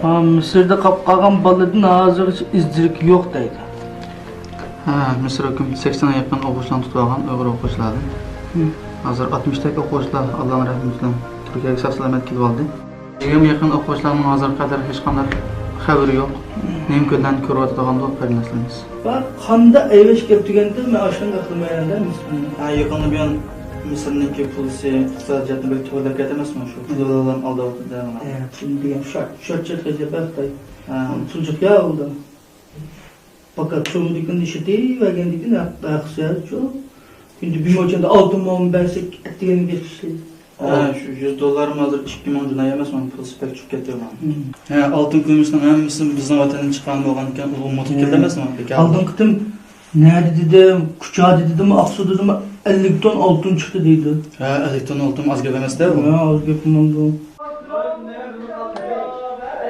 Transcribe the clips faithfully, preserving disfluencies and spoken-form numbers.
ھا، مىسىردا قاپقالغان بالىدىن ھازىرغىچە ئىز دېرىكى يوق دەيدۇ. ھە، مىسىر ھۆكۈمىتى سەكسەنگە يېقىن ئوقۇغۇچىلارنى تۇتۇۋالغان، ئۇيغۇر ئوقۇغۇچىلاردىن. ھە. ھازىر ئاتمىشتەك ئوقۇغۇچىلار ئاللانىڭ رەھمىتى بىلەن تۈركىيەگە ساق-سالامەت كېلىۋالدى. يىگىرمە يېقىن ئوقۇغۇچىلارنىڭ ھازىرغا قەدەر ھېچقانداق خەۋىرى يوق. نېمە كۈنلەرنى كۆرۈۋاتىدىغاندۇ، قېرىنداشلىرىمىز. ۋە قاندا ئەيۋەش گەپ دېگەندە، مەن ئاشۇنى ئەقلىمەن دە. ھە، يېقىندا بۇيان مىسىرنىڭكى پۇلىسى ئىقتىسادىي جەھەتتىن بەك تۆۋەنلەپ كەتتى ئەمەسمۇ؟ شۇ پۇل بىلەن ئالداۋاتىدۇ دەڭلار. ھە، پۇل دېگەن شارت، شارت، شارت قىلىپ بەر خىتاي. ھە. پۇل جىق يا ئالدى. پەقەت سومىدىكىنى ئىشلىتىۋەرگەندىكىن ھەق، ھەقسىز شۇ. كۈندە بىر مۇنچە ئالتە مون بەرسەك ئەتىگەن گەپ ئىشلەيدۇ. ھە، شۇ يۈز دوللارمۇ ھازىر ئىككى مىڭ جۇناي ئەمەسمۇ، پۇل سىپەك چۈشۈپ كەتتى. ھە، ئالتۇن كۈمۈشنىڭ ھەممىسى بىزنىڭ ۋەتەندىن چىققان بولغاندىكىن، ئۇلۇغ مۇتەككىل ئەمەسمۇ، بىكار. ئالدىنقى قېتىم نەدە دېدىم، كۇچادا دېدىم، ئاقسۇدا دېدىم، ئەللىك تون ئالتۇن چىقتى دەيدۇ. ھە، ئەللىك تون ئالتۇن ئاز گەپ ئەمەس-دە بۇ. ھە، ئاز گەپ بولمامدۇ.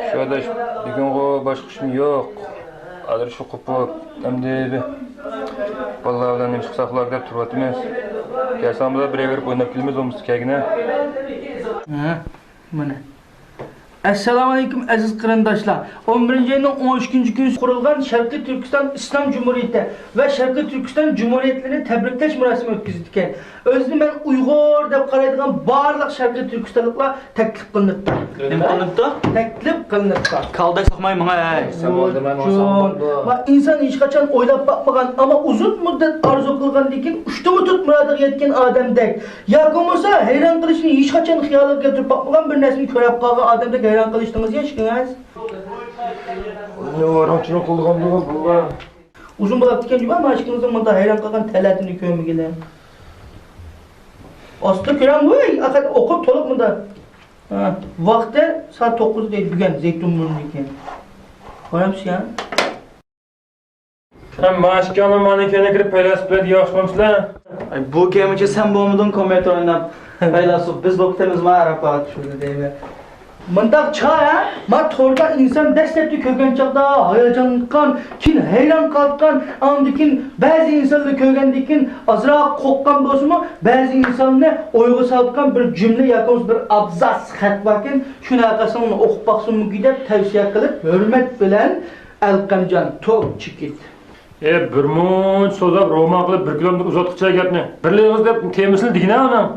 شۇ ئاداش، بۈگۈنغۇ باشقا ئىشمۇ يوق. ھازىر شۇ قوپۇپ، ئەمدى بىر بالىلار بىلەن نېمە ئىش قىلساق بولار دەپ تۇرۇۋاتىمىز. كەلسەڭ بىلەن بىرەيۋېرىپ ئويناپ كېلىمىز، بولمىسا كەلگىنە. ھە، مانا. ئەسسالامۇئەلەيكۇم، ئەزىز قېرىنداشلار! ئون بىرىنچى ئاينىڭ ئون ئىككىنچى كۈنى قۇرۇلغان شەرقىي تۈركىستان ئىسلام جۇمھۇرىيىتى ۋە شەرقىي تۈركىستان جۇمھۇرىيەتلىرىنى تەبرىكلەش مۇراسىمى ئۆتكۈزۈلىدىكەن. ئۆزىنى مەن ئۇيغۇر دەپ قارايدىغان بارلىق شەرقىي تۈركىستانلىقلار تەكلىپ قىلىنىپتۇ. نېمە قىلىنىپتۇ؟ تەكلىپ قىلىنىپتۇ. كالدەك سوقماي ماڭا، ھەي. سەن بولدى، مەن بولسام بولدى. ۋە ئىنسان ھېچقاچان ئويلاپ باقمىغان، ئەمما ئۇزۇن مۇددەت ئارزۇ قىلغاندىن كېيىن ئۇشتۇمتۇت مۇرادىغا يەتكەن ئادەمدەك. ياكى بولمىسا ھەيران قېلىشنى ھېچقاچان خىيالىغا كەلتۈرۈپ باقمىغان بىر نەرسىنى كۆرۈپ قالغان ئادەمدەك ھەيران قېلىشتىڭىز يا ئىككىڭىز. نېمە ۋاراڭ-چۇرۇڭ قىلىدىغاندۇ بۇلار؟ ئۇزۇن بولاپتىكەن جۇما، مانا ئىككىڭىزنىڭ مۇنداق ھەيران قالغان تەلەتىنى كۆرمىگىلى. ئاستىدا كۆرەڭ، ۋۇي، ئاخىر ئوقۇپ تولۇق مۇنداق. ھە، ۋاقتى سائەت توققۇز دەيدۇ بۈگۈن زەيتۇن بۇرنىدىكى. كۆرەمسىز يا؟ ھەم ماشىكاڭلار مانا كەينىگە كىرىپ پەيلاسوپلار دېگەن ئوخشىمامسىلەر؟ ئاي، بۇ كەينىچە سەن بولمىدىڭ كومپيۇتېر ئويناپ. پەيلاسوپ بىز بولۇپ كېتىمىزما ئاراپات؟ شۇنى دەيمەن. مۇنداق چاغ، ھە؟ ما توردا ئىنسان دەسلەپتە كۆرگەن چاغدا ھاياجانلىنىدىغان، كېيىن ھەيران قالىدىغان، ئاندىن كېيىن بەزى ئىنسانلار كۆرگەندىن كېيىن ئازراق قورققان بولسىمۇ، بەزى ئىنساننى ئويغا سالىدىغان بىر جۈملە ياكى بولمىسا بىر ئابزاس خەت باركەن، شۇنى ھەرقايسىڭلار ئوقۇپ باقسىڭىزمۇ دەپ تەۋسىيە قىلىپ، ھۆرمەت بىلەن. ئەلقەمجان، توك چېكىت. ئە، بىر مۇنچە سوزاپ، رومان قىلىپ، بىر كىلومېتىر ئۇزاتقۇچە گەپنى. بىر ئېغىز دەپ تېمىسىنى دېگىنە ئۇنىڭ.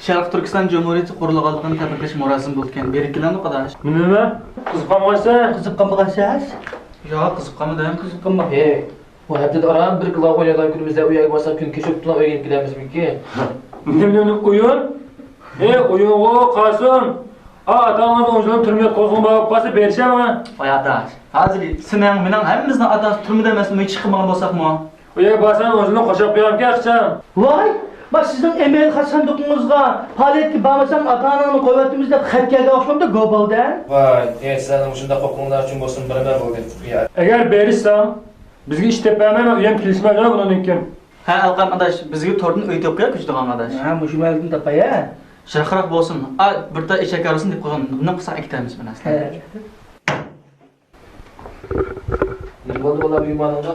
شەرقىي تۈركىستان جۇمھۇرىيىتى قۇرۇلغانلىقىنى تەبرىكلەش مۇراسىمى بولىدىكەن. بېرىپ كېلەمدۇق، ئاداش؟ مېنىمۇ؟ قىزىققان بولسا. قىزىققان بولغانسىز؟ ياق، قىزىققانمىدىم. قىزىققانما؟ ھەي، بۇ ھەپتىدە ئاران بىر كىلو ئوينايدىغان كۈنىمىزدە ئۇ يەرگە بارساق، كۈن كېچىكىپلا ئۆيگە يېتىپ كېلەرمىزمىكىن؟ نېمە، نېمە، ئويۇن؟ ھەي، ئويۇنغۇ قالسۇن. ئا، ئاتا-ئانىڭىز ئون يىلنىڭ تۈرمە ياتقۇزۇقىغا ماڭىپ قالسا، بېرىشە ماڭا. ۋاي ئاداش، ھازىر سېنىڭ، مېنىڭ ھەممىمىزنىڭ ئاتا-ئانىسى تۈرمىدە ئەمەسمۇ، ھېچ چىقمىغان بولساقمۇ؟ ئۇ يەرگە بارسام ئون يىلنى قوشاپ قويامكەن ئىخچام. ۋاي، ما سىزنىڭ ئەمەلىي خەت ساندۇقىڭىزغا پائالىيەتكە بارمىسام ئاتا-ئاناڭنى قويۇۋەتىمىز دەپ خەت كەلگەن ئوخشامدۇ، گوبالدەن؟ ۋاي، ئەي، سىلەرنىڭ مۇشۇنداق قورقۇڭلار ئۈچۈن بولسۇن، بىرىمە بولدى. ئەگەر بېرىشساڭ، بىزگە ئىش تېپىپ بەرمەي، مەن ئۆيۈم كېلىشمەيدۇ بۇنىڭدىن كېيىن. ھە، ئەلقەم ئاداش، بىزگە توردىن ئۆي تېپىپ قويە كۆچىدىغان ئاداش. ھە، مۇشۇ مەھەللىدىن تاپاي، ھە. يىراقراق بولسۇن. ئا، بىر تال ئېشەك ھارۋىسىنى دەپ قويغان، نېمە قىلساق ئەكېتەرمىز بۇ نەرسىلەرنى. ھە. نېمە بولدى بالام مېھمانىڭغا؟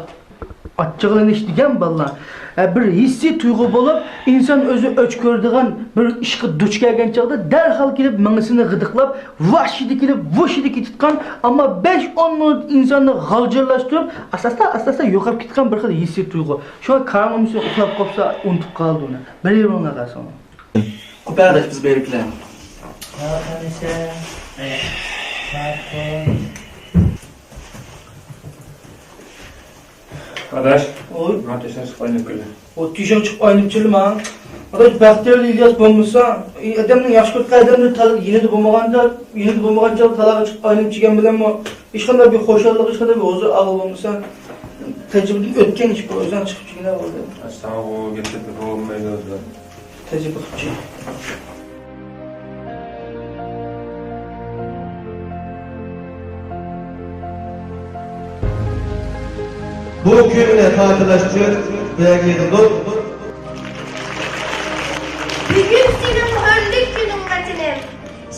ئاچچىقلىنىش دېگەن بالىلار، ھە، بىر ھېسسىي تۇيغۇ بولۇپ، ئىنسان ئۆزى ئۆچ كۆرىدىغان بىر ئىشقا دۇچ كەلگەن چاغدا دەرھال كېلىپ مېڭىسىنى غىدىقلاپ، ۋاشىدە كېلىپ ۋۇشىدە كېتىدىغان، ئەمما بەش ئون مىنۇت ئىنساننى غالجىرلاشتۇرۇپ، ئاستا-ئاستا، ئاستا-ئاستا يوقاپ كېتىدىغان بىر خىل ھېسسىي تۇيغۇ. شۇڭا كارىڭ بولمىسا ئۇخلاپ قاپسا ئۇنتۇپ قالىدۇ ئۇنى. بىر يېرىڭلار قالسۇن. قوپەردەك بىز بېرىپ كېلەيلى. ئاداش. ۋوي. ماڭا تۆشۈڭ چىقىپ ئايلىنىپ كىردى. ۋوي، تۆشۈڭ چىقىپ ئايلىنىپ كىردى ماڭا. ئاداش، بەختىيار ئىلياس بولمىسا، ئادەمنىڭ ياخشى كۆرىدىغان ئادەملىرى تال-، يېنىدا بولمىغاندا، يېنىدا بولمىغان چاغدا تالاغا چىقىپ ئايلىنىپ كىرگەن بىلەنمۇ ھېچقانداق بىر خۇشاللىق، ھېچقانداق بىر ھۇزۇر ئالغىلى بولمىسا، تەجرىبىدىن ئۆتكەن ئىش بۇ، ئۆزۈڭ چىقىپ كىرگىنە بولدى. ساڭا ئۇ گەپلەپ بولمايدۇ. تەجرىبە قىپچى. بۇ كۈننى خاتىرىلەش ئۈچۈن بىرگە يىغىلدۇق. بۈگۈن سېنىڭ ھۆرلۈك كۈنۈڭ، ۋەتىنىم.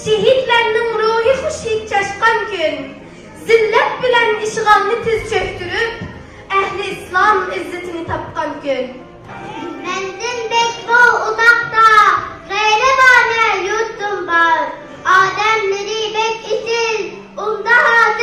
شېھىتلەرنىڭ روھى خۇشى چاچقان كۈن. زىللەت بىلەن ئىشغالنى تېز چۆكتۈرۈپ، ئەھلى ئىسلام ئىززىتىنى تاپقان كۈن. مەندىن بەك مول ئۇزاقتا، غەيرىبانە يۇرتۇم بار. ئادەملىرى بەك ئېسىل، ئۇمدا ھال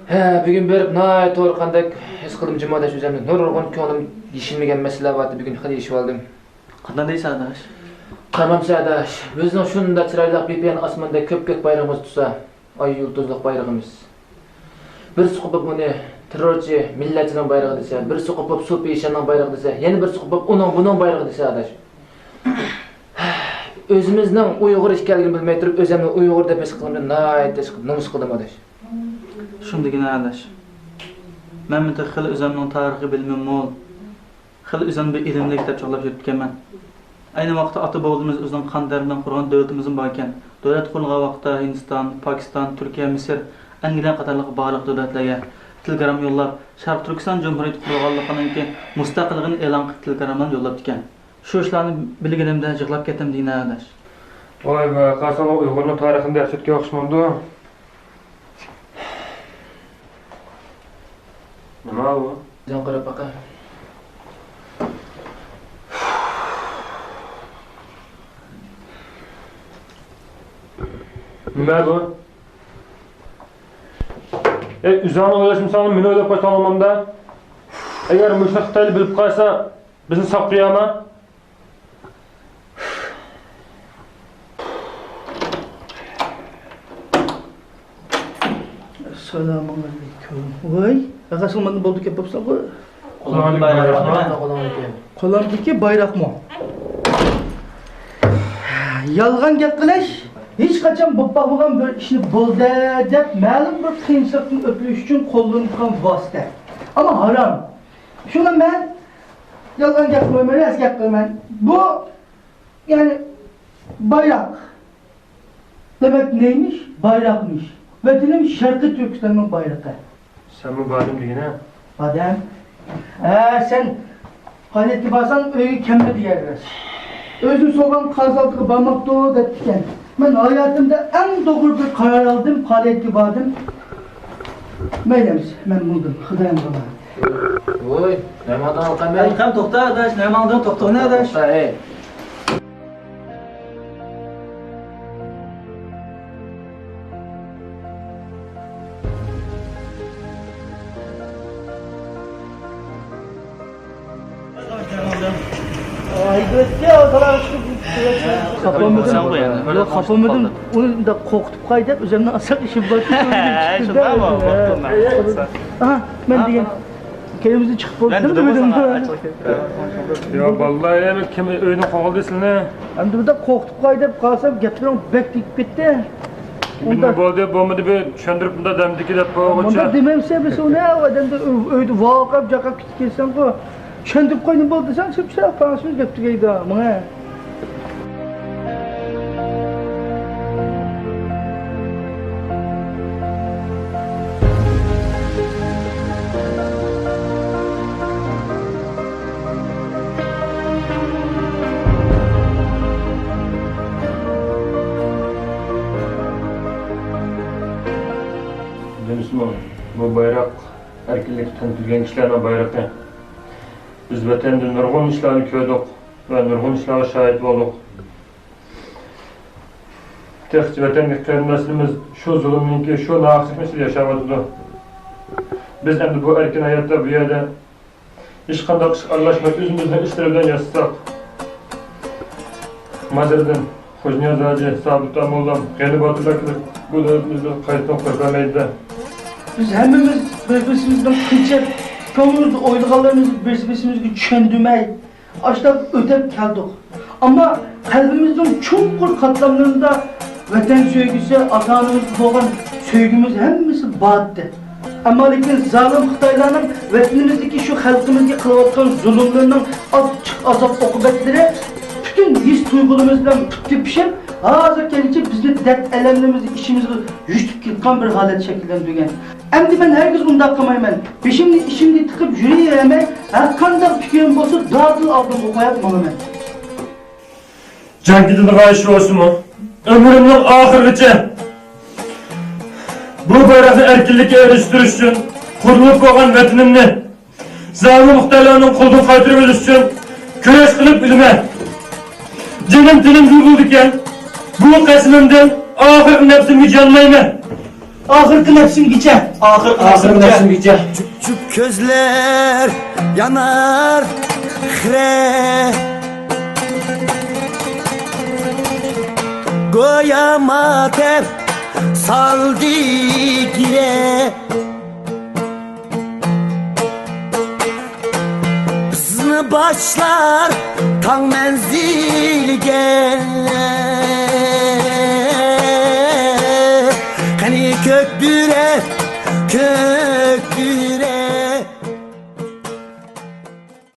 ھە، بۈگۈن بېرىپ ناھايىتى ھورۇققاندەك ھېس قىلدىم جۇماداش ئۆزۈمنى. نۇرغۇن كۆڭلۈم يېشىلمىگەن مەسىلىلەر بارتى، بۈگۈن خېلى يېشىۋالدىم. قانداق دەيسەن ئاداش؟ قارىمامسەن ئاداش، بىزنىڭ شۇنداق چىرايلىق بىپايان ئاسماندا كۆپكۆك بايرىقىمىز تۇرسا، ئاي يۇلتۇزلۇق بايرىقىمىز. بىرسى قوپۇپ بۇنى تېررورچى مىللەتچىنىڭ بايرىقى دېسە، بىرسى قوپۇپ سۇپى ئىشاننىڭ بايرىقى دېسە، يەنە بىرسى قوپۇپ ئۇنىڭ بۇنىڭ بايرىقى دېسە ئاداش. ئۆزىمىزنىڭ ئۇيغۇر ئىكەنلىكىنى بىلمەي تۇرۇپ، ئۆزۈمنى ئۇيغۇر دەپ ھېس قىلغىنىمدىن ناھايىتى نومۇس قىلدىم ئاداش. شۇندىكىنە ئاداش. مەنمۇ تېخى خېلى ئۆزۈمنىڭ تارىخىي بىلىمىم مول، خېلى ئۆزۈمنى بىر ئىلىملىك دەپ چاغلاپ يۈرۈپتىكەنمەن. ئەينى ۋاقىتتا ئاتا بوۋىلىرىمىز ئۆزىنىڭ قان تەرى بىلەن قۇرغان دۆلىتىمىزمۇ باركەن. دۆلەت قۇرۇلغان ۋاقىتتا ھىندىستان، پاكىستان، تۈركىيە، مىسىر، ئەنگلىيە قاتارلىق بارلىق دۆلەتلەرگە تېلېگرامما يوللاپ، شەرقىي تۈركىستان جۇمھۇرىيىتى قۇرۇلغانلىقىنىڭكى مۇستەقىللىقىنى ئېلان قىلىپ تېلېگراممىلارنى يوللاپتىكەن. شۇ ئىشلارنى بىلگىنىمدە يىغلاپ كەتتىم دېگىنە ئاداش. ۋاي ۋاي، قارىساڭلار ئۇيغۇرنىڭ تارىخىنى دەرس ئۆتكەن ئوخشىمامدۇ؟ نېمە ئۇ؟ جان قاراپ باقاي. نېمە بۇ؟ ئەي، ئۆزۈڭنى ئويلاشمىساڭ، مېنى ئويلاپ قويساڭ بولمامدا؟ ئەگەر مۇشۇنى خىتايلار بىلىپ قالسا، بىزنى ساپ قويامۇ؟ ئەسسالامۇ ئەلەيكۇم. ۋاي، ئاغا سالماندىن بولدى كەپ بوپساڭغۇ. قولۇڭدىكى بايراقمۇ؟ قولۇمدىكى بايراقمۇ؟ يالغان گەپ قىلىش ھېچقاچان بولۇپ باقمىغان بىر ئىشنى بولدى دەپ مەلۇم بىر قىيىنچىلىقتىن ئۆتۈش ئۈچۈن قوللىنىدىغان ۋاسىتە. ئەمما ھارام. شۇڭا مەن يالغان گەپ قىلمايمەن، راست گەپ قىلىمەن. بۇ، يەنى، بايراق. دېمەك، نېمىش؟ بايراقمىش. ۋەتىنىم شەرقىي تۈركىستاننىڭ بايرىقى. سەنمۇ باردىم دېگىنە؟ بادەم. ھە، سەن پائالىيەتكە بارساڭ، ئۆيگە كەلمە دېگەن راست. ئۆزى سورىغان قازالتىغا بارماپتۇ دەپتىكەن. مەن ھاياتىمدا ئەڭ توغرا بىر قارار ئالدىم، پائالىيەتكە باردىم. مەيلى ئەمىسە، مەن مۇندىم، خۇدايىم ئامانەت. ۋوي، نېمە ئالدىڭ ئالقەم؟ ئالقەم، توختا ئاداش، نېمە ئالدىڭ؟ توختىغىنە ئاداش. توختا، ھەي. خاپا بولمىدىم. ياق، خاپا بولمىدىم. ئۇنى مۇنداق قورقۇتۇپ قوي دەپ، ئۆزۈمنىڭ ئاسراق ئىشىم بار. شۇنداقمۇ؟ قورقتۇڭمۇ؟ ئاھا، مەن دېگەن كەينىمىزدىن چىقىپ بولدۇم. يا بالىلار، يەنە كىم ئۆيدىن قوغلىدى سىلىنى؟ ئەمدى بۇنداق قورقۇتۇپ قوي دەپ قالسام، گەپلىرىڭ بەك تېگىپ كەتتى. بولدى، بولمىدى، بىر چۈشەندۈرۈپ، بۇنداق دەمدىكى دەپ قويغۇچە. بۇنداق دېمەمسە، بىز ئۇنى ئادەمدە ئۆيدە ۋارقىراپ جاقاپ كېتىپ كەتسەڭغۇ. چۈشەندۈرۈپ قوي، نېمە بولدى دېسەڭ، شۇ پىشاق پاراسىمىز گەپ تۈگەيدۇ، ماڭە. بىلىمسىزمۇ، بۇ بايراق ئەركىنلىككە تەن تۈگەن كىشىلەرنىڭ بايرىقى. بىز ۋەتەندە نۇرغۇن ئىشلارنى كۆردۇق ۋە نۇرغۇن ئىشلارغا شاھىت بولدۇق. تېخىچە ۋەتەندىكى قېرىنداشلىرىمىز شۇ زۇلۇمنىڭكى، شۇ ناھەقلىكنىڭ ئىچىدە ياشاۋاتىدۇ. بىز ئەمدى بۇ ئەركىن ھاياتتا بۇ يەردە ھېچقانداق ئىشقا ئارىلاشماي، ئۆزىمىزنىڭ ئىشلىرى بىلەن ياشىساق، مادىردىن خوجانىياز ھاجى، سابىت موللام، غېنى باتۇرلار كېلىپ، بۇ دۆلىتىمىزنى قايتىدىن قۇرۇپ بەرمەيدۇ-دە. بىز ھەممىمىز بىر-بىرىمىزدىن قېچىپ، كۆڭلىمىزدە ئويلىغانلىرىمىزنى بىر-بىرىمىزگە چۈشەندۈرمەي، ئاشۇنداق ئۆتەپ كەلدۇق. ئەمما قەلبىمىزنىڭ چوڭقۇر قاتلاملىرىدا ۋەتەن سۆيگۈسى، ئاتا-ئانىمىزغا بولغان سۆيگۈمىز ھەممىسى بار ئىدى. ئەمما لېكىن زالىم خىتايلارنىڭ ۋەتىنىمىزدىكى شۇ خەلقىمىزگە قىلىۋاتقان زۇلۇملىرىنىڭ ئاچچىق ئازاب-ئوقۇبەتلىرى پۈتۈن ھېس-تۇيغۇلىرىمىز بىلەن پۈتتە پىشىپ، ھازىرغىچە بىزنى دەرد-ئەلەملىرىمىزنى ئىچىمىزگە يۇتۇپ كەتكەن بىر ھالەت شەكىللەندۈرگەن. ئەمدى مەن ھەرگىز ئۇنداق قىلمايمەن. بېشىمنى ئىچىمگە تىقىپ يۈرۈۋەرمەي، ھەرقانداق پىكرىم بولسا دادىل ئالدىمغا قويۇپ ماڭىمەن. جان كېتىدىغان ئىش بولسىمۇ، ئۆمرۈمنىڭ ئاخىرىغىچە بۇ بايراقنى ئەركىنلىككە ئېرىشتۈرۈش ئۈچۈن قۇرۇلۇپ بولغان ۋەتىنىمنى زالىم خىتايلارنىڭ قولىدىن قايتۇرۇۋېلىش ئۈچۈن كۈرەش قىلىپ ئۆلىمەن. جېنىم تېنىمدىن بولىدىكەن، بۇ قەسىمىمدىن ئاخىرقى نەپسىمگىچە يانمايمەن. ئاخىرقى نەپسىمگىچە. ئاخىرقى نەپسىمگىچە. جۈپ كۆزلەر يانار خىرە، گويا ماتەم سالدى گىرە. بىزنى باشلار تاڭ مەنزىلىگە.